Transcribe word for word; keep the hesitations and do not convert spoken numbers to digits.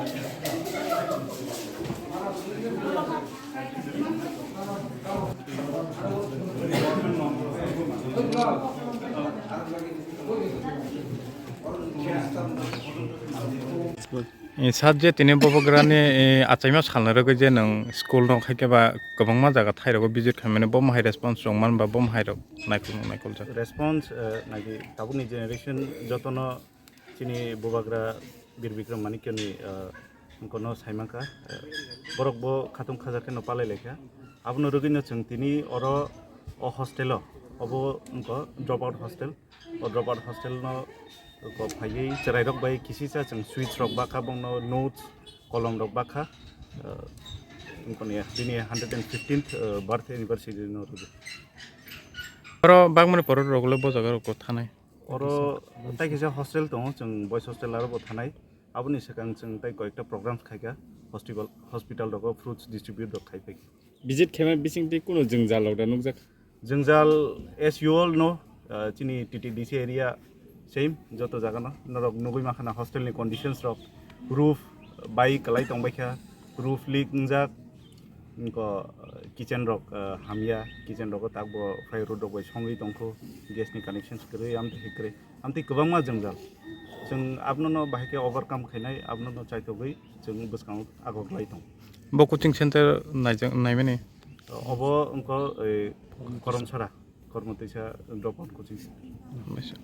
Eh, sir, je tini bubagrani, eh, achaima salni rwgwi je nwng school rok hai khe ba kwbangma jaga thai rogo visit khaimani, bo hai response chwng man ba bo hai rok naikolmung naikolja. Response, eh, naidi tabukni generation jotono chini bubagra Bir Bikram Manikyani, eh, wngkano saimankha, eh, borok bo khatung khajar kheno palai laikha. Abono rwgwino chwng tini oro o hostel o, obo wngkha drop out hostel. O drop out hostel no ko phaiwi chwrairok bai kisisa chwng sweets rok bakha, bongno notes, kolom rok bakha. Eh, wngkha ni bini hundred and fifteenth, eh, birth anniversary no rwdi. Oro bagmani borok rok le bo jaga rok thanai. Oro tai kisa hostel tongo, chwng boys hostel aro bo thanai. Aboni swkang chwng tai koyekta programs khaikha, hospital, hospital rogo fruits distribute rok khai phaikha. Visit khaima bisingtwi kunu jwngjal rok da nukjak? Jwngjal, as you all know, uh, chini T T D C area same joto jaga no norok nugwi mankha na hostel ni conditions rok, roof bai kwlai tongbaikha, roof leak wngjak, wngkha, uh, kitchen rok, uh, hamya, kitchen rogo takbo plywood rok bai songwi tongkho, gas ni connections kwrwi, amtwi hai kwrwi. Amtwi kwbangma jwngjal. Chwng abono no bahai khe overcome khainai, abono no chaithogwi chwng bwskango agoglai tong. Bo coaching center naijak-, naimani? Obo wngkha, eh, Koromsara, Kormotwisa Drop Out Coaching Center.